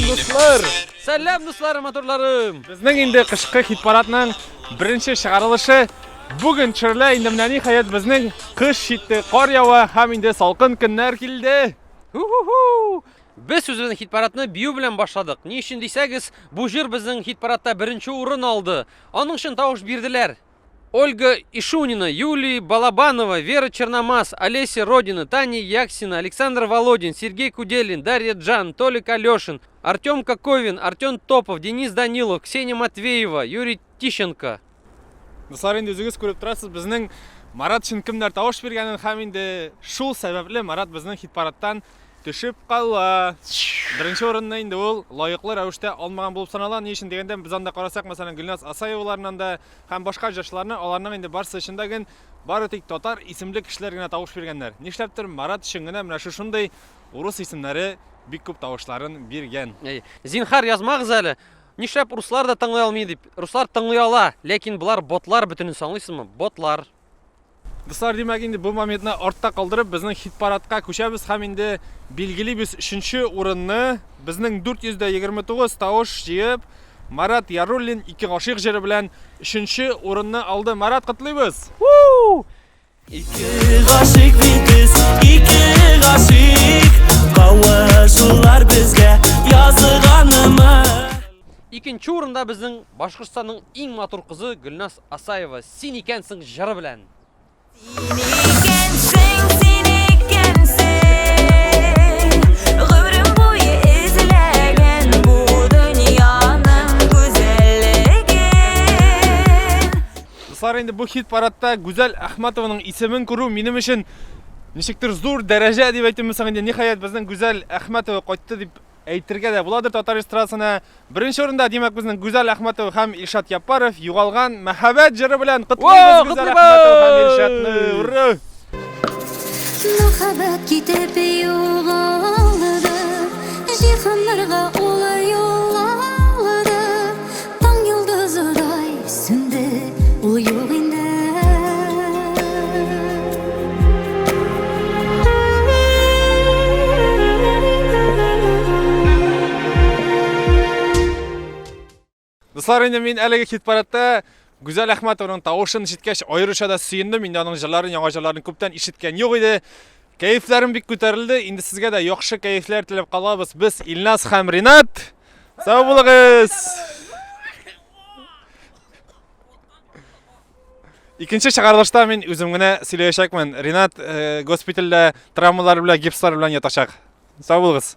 Сәлам, дуслар! Сәлам, дусларым, матурларым! Безнең инде кышкы хит-парадның беренче чыгарылышы бүген төшерелә. Инде менә ниһаять безнең кыш җитте, кар ява һәм инде салкын көннәр килде. Ху-ху-ху! Без үзебезнең хит-парадны бию белән башладык. Ни өчен дисәгез, бу җыр безнең хит-парадта беренче урын алды. Аның өчен тавыш бирделәр. Ольга Ишунина, Юлия Балабанова, Вера Черномаз, Олеся Родина, Таня Яксина, Александр Володин, Сергей Куделин, Дарья Джан, Толик Алешин, Артем Коковин, Артем Топов, Денис Данилов, Ксения Матвеева, Юрий Тищенко. Дуслар, инде үзегез күреп торасыз, безнең Марат өчен кемнәр тавыш биргәнен һәм инде шул сәбәпле Марат безнең хит-парадтан төшеп кала. Беренче урынны инде ул лаеклы рәвештә алмаган булып санала. Ни өчен дигәндә, без анда карасак, мәсәлән, Гөлназ Асаеваларның да һәм башка җырчыларның, аларның инде барсы өчен дә ген бары тик татар исемле кешеләр генә тавыш биргәннәр. Нишләптер Марат өчен генә менә шушындый урыс исемнәре бик күп тавышларын биргән. Әй, зинһар язмагыз әле. Нишләп руслар да тыңлый алмый дип. Руслар тыңлый ала, ләкин болар ботлар бөтенесе, аңлыйсызмы? Ботлар. Дуслар, димәк, инде бу моментны артта калдырып, безнең хит-парадка күчәбез һәм инде билгелибез өченче урынны. Безнең 429 тавыш җыеп, Марат Яруллин Ике гашыйк җыры белән өченче урынны алды. Марат, котлыйбыз! Вуу! Ике гашыйк бит без, ике гашыйк, Кавышулар безгә язганымы? Икенче урында безнең Башкортстанның иң матур кызы Гөлназ Асаева Син икәнсең җыры белән. Син икәнсең, син икәнсең, Гомерем буе эзләгән бу дөньяның гүзәллеген. Дуслар, инде бу хит-парадта Гүзәл Әхмәтованың исемен күрү минем өчен ничектер зур дәрәҗә дип әйтәм соң инде. Ниһаять, безнең Гүзәл Әхмәтова кайтты дип әйтергә дә буладыр татар эстрадасына. Беренче урында, димәк, безнең Гүзәл Әхмәтова һәм Илшат Яппаров Югалган мәхәббәт җыры белән котлыйбыз Гүзәл Әхмәтова һәм Илшатны. Ура! Мәхәббәт китеп югалды, Җиһаннарга ул юл алды. Таң йолдызыдай сүнде, ул юк инде. Дуслар, инде мин әлеге хит-парадта Гүзәл Әхмәтованың тавышын ишеткәч, аеруча да сөендем. Инде аның җырларын, яңа җырларын күптән ишеткән юк иде. Кәефләрем бик күтәрелде. Инде сезгә дә яхшы кәефләр теләп калабыз. Без Илназ һәм Ринат. Сау булыгыз! Икенче чыгарылышта мин үзем генә сөйләячәкмен. Ринат э, госпитальдә травмалар белән, гипслар белән ятачак. Сау булыгыз.